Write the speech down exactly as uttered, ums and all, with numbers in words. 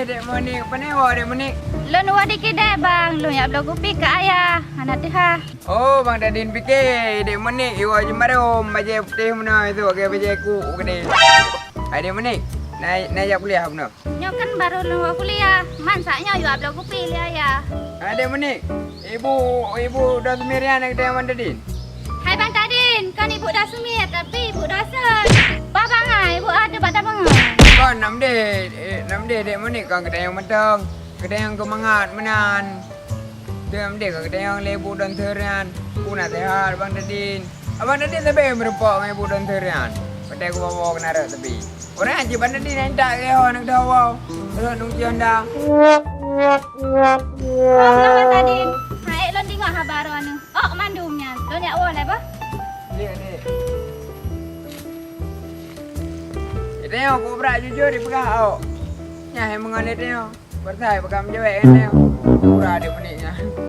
Dek Monik, pane woe Dek Monik? Lôn woe di keudè, Bang. Lôn jak bloe kupi keu ayah, hana teuhah. Oh, Bang Tadin pike, Dek Monik iwoe jimarôm bajèe putéh meunoe, esok lagèe bajèe kuk keudè. Hai Dek Monik, na, na jak kuliah bunoe? Nyoe kan barô lôn woe kuliah, man saat nyoe jak bloe kupi lé ayah. Hai Dek Monik, ibu, ibu Dosmirian nyang geutanyong Bang Tadin? Hai Bang Tadin, kon ibu Dosmir, tapi ibu Dosen. Bah bangai, ibu ada bak tabangai. Kon nam deh, eh, nam deh Dek Monik kon geutanyong mantong. Geutanyong keu mangat meunan. Deuh nam deh kon geutanyong lé ibu Dosen nyan. Peue naseuhat Bang Tadin? Abang Tadin sabe meurumpok ngon ibu Dosen nyan. Patai kubawa keunan rot tepi. Ureueng cit Bang Tadin nyang tak geuh aneuk dawa. Rot nung ci Honda. Bang Tadin, hai lôn deungoe haba droeneuh. Ok mandum nyan, lôn jak woe lé bah. Dek, dek. Geutanyoe kobra jujur dipeugah awak. Nyan hai meungon geutanyoe. Pertai peugah meujaweueb geutanyoe. Kobra di